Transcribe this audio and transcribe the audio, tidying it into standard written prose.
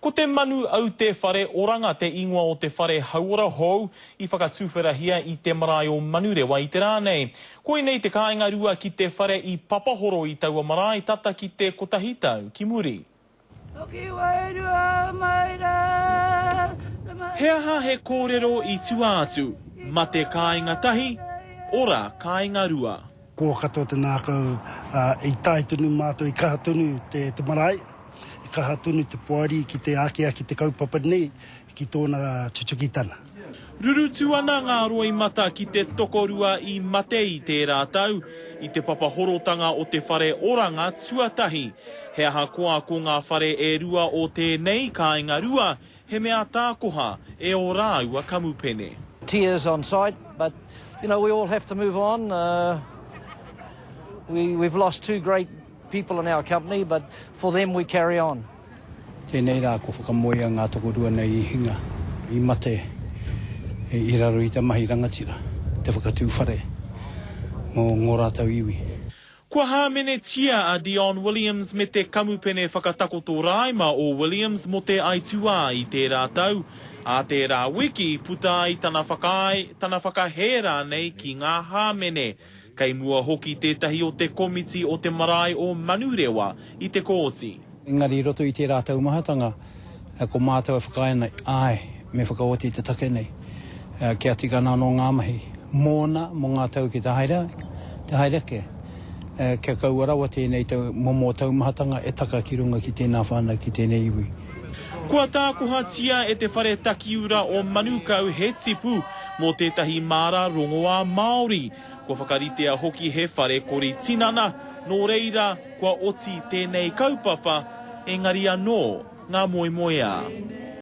Ko te Manu Aute Whare Oranga te ingoa o te whare hauora hou i whakatuwherahia i te marae o Manurewa i te rā nei. Koinei te kāinga rua ki te whare i papahoro i taua marae tata ki te kotahi tau ki muri. Hoki wairua mai rā te mahi. He aha he kōrero i tua atu, mate kāinga tahi, ora kāinga rua. Kua katoa te ngākau, ā, i tae tonu mātou, i kaha tonu te marae, i kaha tonu te poari ki te akiaki te kaupapa nei ki tōna tutukitana. Rurutu ana ngā roimata ki te tokorua i mate i tērā tau, i te papahorotanga o te whare oranga tuatahi. He ahakoa ko ngā whare e rua o tēnei kāinga rua, He mea tākoha e ō rāua kamupene. Tears on sight but you know we all have to move on we we've lost two great people in our company but for them we carry on. Tēnei rā kua whakamoea ngā tokorua nei i hinga, i mate i raro i te mahi rangatira, te whakatū whare mō ngō rātou iwi. Kua hāmenetia a Dion Williams me te kamupene whakatakoto raima o Williams mō te aituā i tērā tau. Ā tērā wiki, puta ai tana whakaae, tana whakahē rānei ki ngā hāmene. Kei mua hoki tētahi o te komiti o te marae o Manurewa i te kōti. Engari i roto i tērā taumahatanga, ko mātou e whakaae ana, āe, me whakaoti te take nei, kia tika ana anō ngā mahi mōna, mō ngā tau ki te haere, te haere ake, kia kaua rawa tēnei tau, momo taumahatanga e taka ki runga ki tēnā whānau, ki tēnei iwi. Kua tākohatia e te whare takiura o Manukau he tipu mō tētahi māra rongoā Māori. Kua whakaritea hoki he whare kori tinana, nō reira, kua oti tēnei kaupapa, engari anō ngā moemoeā.